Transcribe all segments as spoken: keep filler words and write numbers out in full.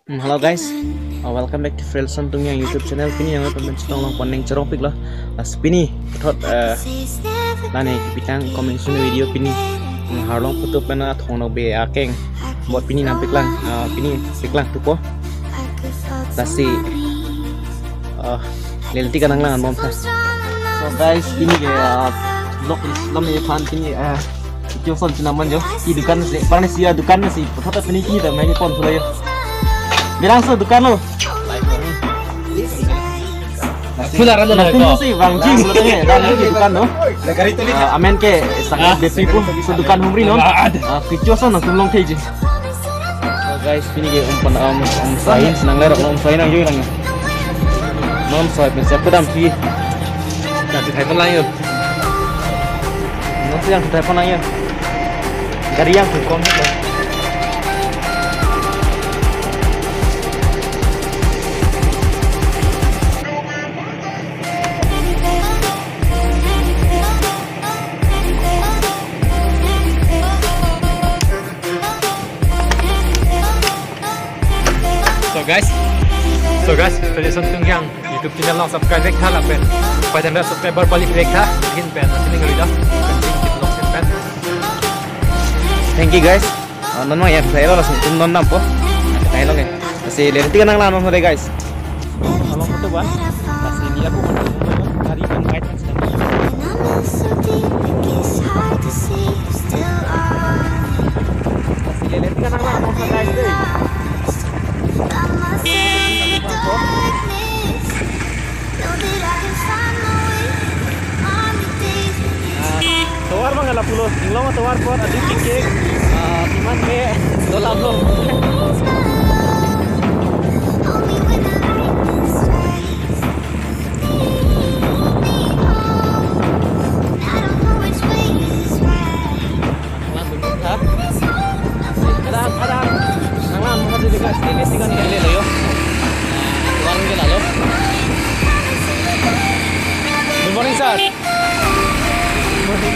Hmm, hello guys, uh, welcome back to Felson Tungyang YouTube channel. Pini yang nangtum chetong long pon ning cherong pik lo. Lasi pini puthot, uh, lani kepitang coming soon video pini. Hmm, Harlong Phutup pen athong nok be akeng. Bot pini nangpiklang, uh, pini piklang thupo. Lasi, uh, leleti kanang lang bom tha. So guys, pini ke, uh, vlog Islam ni phan pini, uh, Joson chinamon jo, ki dukan si, parni si, ah, dukan si, puthot pini ki da main pon thulo jo. Bilang so dukan lo. Pula ralo na ko. Si bang jing lo ni, dan ni dukan lo. Ah, amen ke sangat bepi pu, so dukan humri non. Ah, ki Joson nangtum long theji. So guys, pini ke um pan, um, um, sain, nang lerok, um, sain nang jui nang. Non sai pen siap kedam ki. Nanti thai pon lang yo. Nanti yang thai pon lang yo. Gari yang hukum itu. So guys, so guys, Felson Tungyang YouTube channel along subscribe vek tha lapen five hundred subscriber pali vek tha, kin pen, sini kali dah. Thank you guys. Ah, non mang ya, saya lo langsung tum non nampo. Saya lo ke. Lasi leleti kanang lang non dei guys. Kalau foto ba, lasi dia aku dari invite. Lasi leleti kanang lang non guys dei. Ah, tovar mang lapulo, inglong tovar apot adi kikek, ah, piman me dolam lo. Ada, ada. Nang lang, maka jadi guys, ini sih kan lele lo yo. Warung ke lalo. Good morning, sir. Good morning.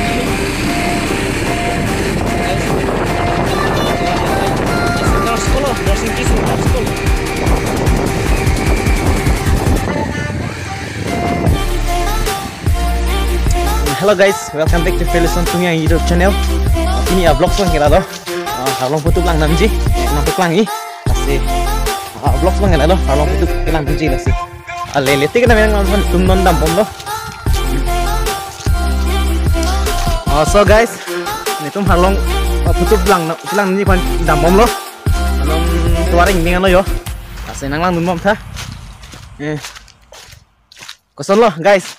Internal school, nursing kids internal school. Hello guys, welcome back to Felson Tungyang YouTube channel. Pini a vlog song kira do. Ah, Harlong Phutup lang namji, nangpiklang i. Lasi, ah, vlog song kira do, Harlong Phutup kelang namji lasi. Ah, leleti kanang lang tum non dam bom lo. Ah, so guys, nelitum Harlong, ah, Phutup lang, lang ni pan dam bom lo. Along tovar ingdeng lo yo. Lasi nang langdun bom tha. Eh. Koson lo, guys?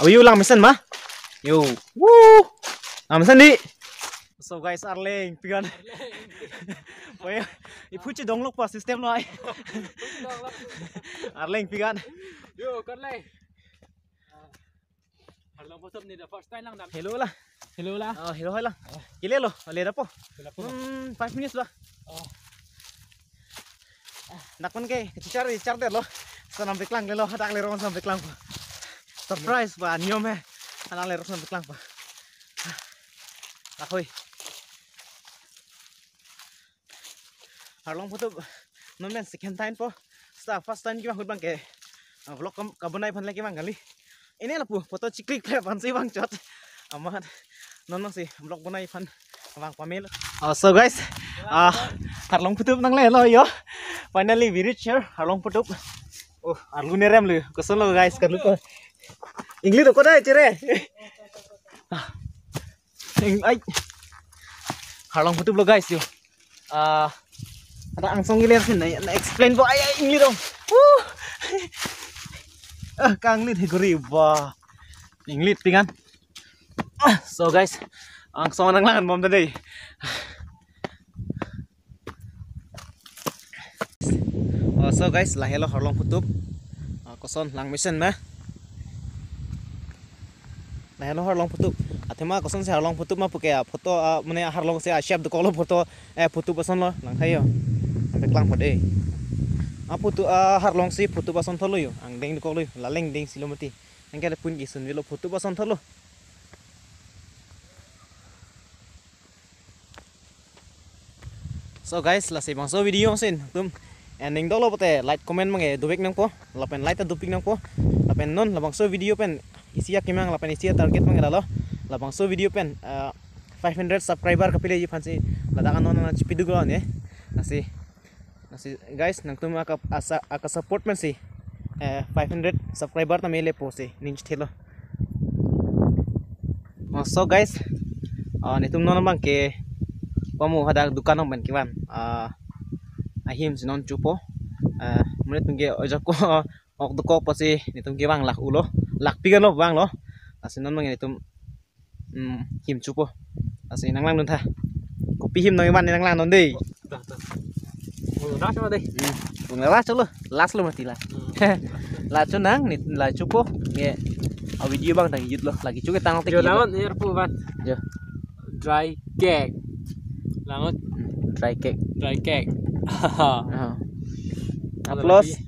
Awi yo lang mesen ma? Yo. Woo. Lang mesen dei. So guys, arleng pigan. Boy, iphu chedonglok pa system lo ai. Arleng pigan. Yo, kan lai. Harlong Phutup ni the first time lang dam. Hello la. Hello la. Oh, hello, hello. Kile lo, le dapo. Hello po. Hmm, five minutes ba. Oh. Dak pen ke, chichar, chichar det lo. Sa nangpiklang le lo, dak lerong sa nangpiklang pa. Surprise pa, niom he. Anak lerong sa nangpiklang pa. Dak hoi. Harlong Phutup non pen second time po. Sa first time kevang ahut abang ke, ah, vlog kam-, kabonai aphan le kevang kali. Ini lapu photo chiklik kle aphan si vangchot. Amat non si vlog bonai aphan vang pamelo. Oh, so guys, ah, Harlong Phutup nanglelo yo. Finally we reach here, Harlong Phutup. Oh, arlu nerem lo. Koson lo guys, kan lupa. Ingli to koda chere. Ah. Ing-, ai. Harlong Phutup lo guys yo. Ah, ada angsong iler sin na, na explain po. Ai, ai, ingli dong. Woo. Ah, kangli the guri ba. Ingli pigan. Ah, so guys, angsong nang lang bom tadi. Oh, so guys, lahelo Harlong Phutup. Ah, koson lang mesen ma. Lahelo Harlong Phutup. Athema koson si Harlong Phutup ma puke a photo, ah, mane Harlong si a shape dokok lo photo, eh, Phutup ason lo lang tha yo. Nangpiklang po dei. A Phutup, ah, Harlong si Phutup ason tholo yo. Angdeng dokok lo yo. Laleng deng si lo mati. Nangke pun kisun velo Phutup ason tholo. So guys, lasi bangso video sin tum And ning dolo pote like comment abang ke dovek nangpo, lapen like ta dopik nangpo. Lapen non labangso video pen isi akemang lapen isi target abang ke lalo. Labangso video pen, ah, five hundred subscriber kapeleji aphansi ladak anon nangchipiduk lo ne. Lasi, lasi guys, nangtum aka asa aka support pensi, eh, five hundred subscriber ta melepo si ning chithelo. Oh, so guys, ah, netum non abang ke pamu hadak dukan along pen kevan, ah, ahim si non chopo. Ah, mane netum ke ojak ko ok dokok pusi netum kevang lak ulo, lak pigan lo vanglo. Lasi non abang netum, mm, him chopo. Lasi nanglangdun tha. Kopi him nangkevan nanglangdun dei. Dah, dah. Oh, dah sama deh. Hmm. Bung la cholo. Last lo mati la. Hmm. La chonang ne la chopo. Nge a video abang tang jut lo. Lagi chuke tang. Yo, tik jut lo. Lawan air pu ban. Yo. Dry cake. Lawan. Hmm, dry cake. Dry cake. Ah. Ada plus lagi.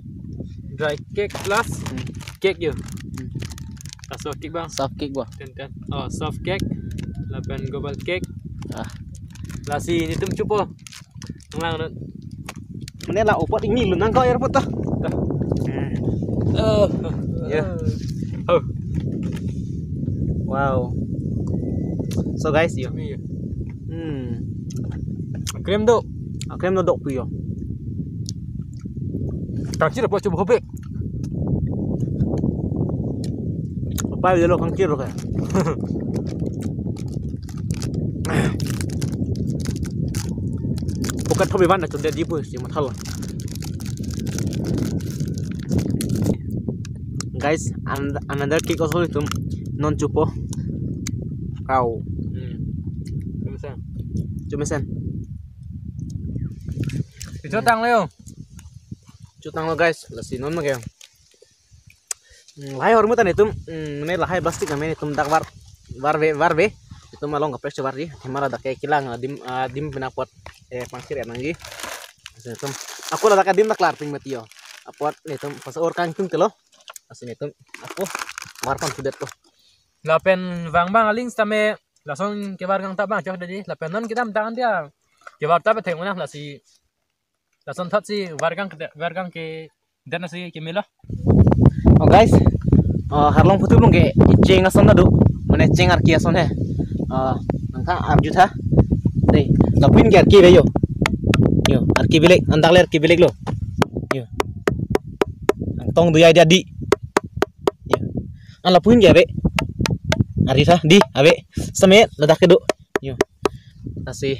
Dry cake plus, hmm, cake yo. Hmm. Ah, soft cake abang. Soft cake abang. Ten, ten. Oh, soft cake. Lapen gobal cake. Ah. Lasi netum chopo. Nanglang non. Mane la opor ingni lo nangkok air pu to. To. Hmm. Oh. Ya. Oh. Wow. So guys, yo. Kami yo. Hmm. Cream do. Ah, cream do dok pu yo. Kangchir apa coba hobek? Apa ya lo kangchir lo kayak. Pocket hobi mana tuh dia di pun si mathal. Guys, an- another cake also netum non chopo. Kau. Hmm. Cuma sen. Cuma sen. Itu tang leo. Chotang lo guys, lasi non abang ke. Hmm, lahai ahormu ta netum, hmm, mane lahai plastic kami netum dak var, varve, varve. Netum along kaprek chevarji, athema ladak ke kelang adim, adim pen apot, eh, pangchir nangji. Lasi netum, ako ladak adim dak klar ping mati yo. Apot netum pas or kangtung telo. Lasi netum, ako var pon sudet ko. Lapen vang abang aling sitame lason kevar kangtap abang chok dei. Lapen non kedam tangan dia. Kevar tap theng unang lasi lason thot si var kang kede-, var kang ke dan si kemelo. Oh guys, oh, harlong phutu along ke cheng ason ta do, mane cheng arki ason he. Ah, nangtha arju tha. Dei, lapu-in ke arki ave yo. Yo, arki bilek, andak le arki bilek lo. Yo. Tong dui idea di. Yo. An lapu-in ke ave. Arju tha, di, ave. Sitame ladak kedo. Yo. Lasi.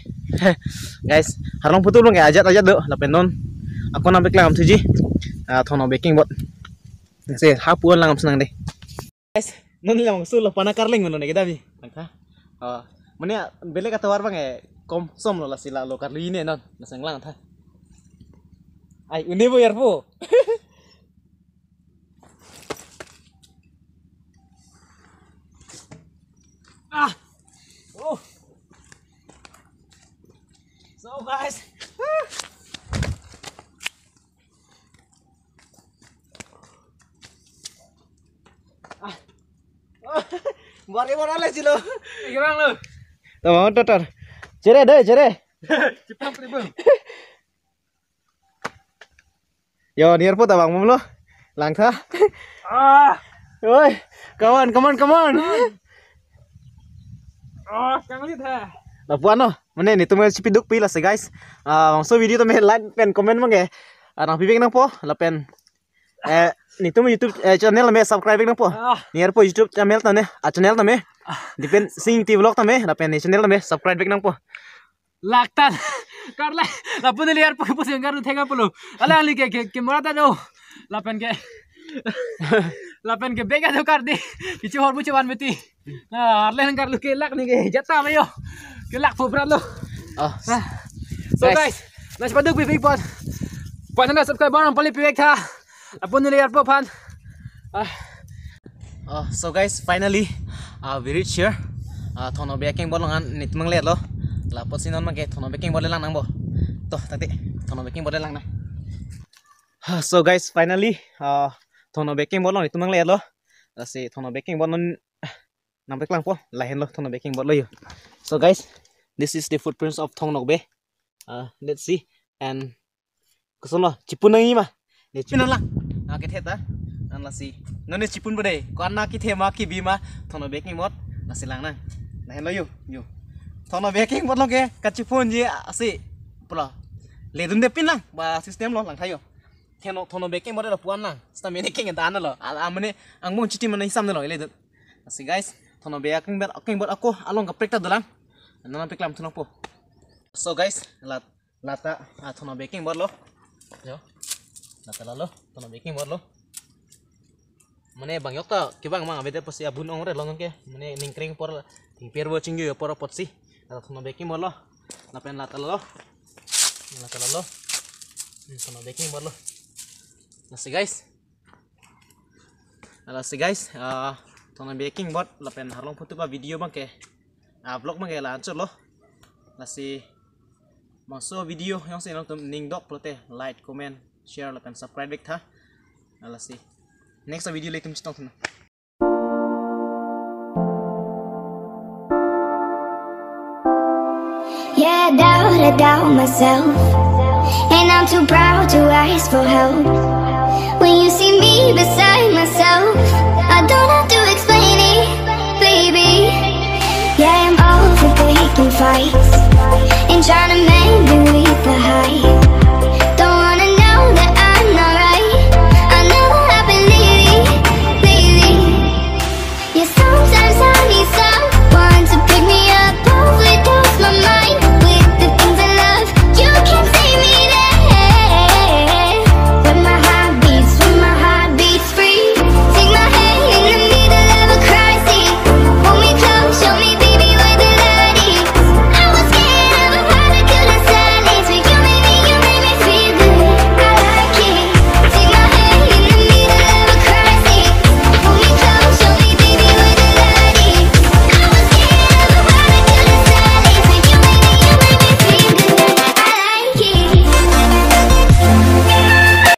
Guys, harlong phutu along ke ajat ajat do, lapen non. Ako nangpeklang thuji. Ah, Thong Nokbe keng bot. Lasi, hapu an lang senang dei. Guys, non lang su lo pana karling mano ne kedavi. Nangkha. Oh, mane belek atovar abang ke kom som lo lasi la lo karlu ine non. Lasi nanglang tha. Ai, une bo air pu. Ah. Oh. So guys. Ah. Bor ke bor ale silo. Ikrang lo. Tama totor. Chere deh, chere. Cipang tribun. Yo, near po tabang mum lo. Langtha. Ah. Oi, come on, come on, come on. Ah, kanglit ha. Lapu-an lo. Mane netum chipiduk pi lasi guys. Ah, bangso video tame like pen comment abang ke. Ah, nangpivek nangpo lapen, eh, netum YouTube, eh, channel tame subscribe nangpo. Ah. Near po YouTube channel tame, ah, channel tame. Ah. Dipen Sing T Vlog tame, lapen ne channel tame subscribe nangpo. Laktan. Karle. Lapu neli air po po sing karu thenga pulo. Alangli ke, ke, ke mora ta do. Lapen ke. Lapen ke bega do kardi. Kichu hor muchu van meti. Na, arle nang karlu kelak ne ke. Jata mayo. Kelak po brat lo. Oh. Ah. So guys, guys, nasi paduk bibik pot. Pot na subscribe bang pali pivek tha. Lapu neli air po aphan. Ah. Oh, so guys, finally, uh, we reach here. Uh, Thong Nokbe akeng bot along an netum nanglet lo. Lapusi non abang ke Thong Nokbe akeng bot le lang nangpo. To, tati, Thong Nokbe akeng bot le lang nang. Ah, so guys, finally, uh, Thong Nokbe akeng bot along netum nanglet lo. Lasi Thong Nokbe akeng bot non nangpeklangpo, lahenlo Thong Nokbe akeng bot lo yo. So guys, this is the footprints of Thong Nokbe. Uh, let's see. And Koson lo, chipun nangji ma? Ne chipun lang. Ah, kethe ta. An lasi. Non ne chipun bade. Ko-an na kethe ma kebi ma. Thon Obek Engbor. Lasi lang nang. Lahenlo yo, yo. Thon Obek Engbor lo ke kachipunji asi. Pulo. Ledunde pin lang. Ba system lo lang tha yo. Theno Thon Obek Engbor lo puan lang. Sita mene keng dan lo. Ala mene angbong chiti mane hisam lo ledun. Lasi guys, Thon Obek Engbor, Engbor ako along kaprek ta dolang. Nana peklam thunok po. So guys, lat lata, ah, Thon Obek Engbor lo. Yo. Lata lalo, Thon Obek Engbor lo. Mane bang yok ta, kevang mang avedet apotsi abun ongre lo non ke. Mane ningkreng apor, thengpi arvo chingjo apor apotsi. Lata Thon Obek Engbor lo. Lapen lata lalo. Lata lalo. Hmm, Thon Obek Engbor lo. Lasi guys. Lasi guys, ah, Thon Obek Engbor lapen Harlong Phutup avideo abang ke, ah, vlog abang ke la-anchot lo. Lasi bangso video jongsi nangtum ning dok pulote like, comment, share lapen subscribe vek tha. Lasi next video le itum chetong thunang. Yeah, I doubt, I doubt myself. And I'm too proud to ask for help. When you see me beside myself, I don't have to explain it, baby. Yeah, I'm over picking fights and trying to make do with the hype.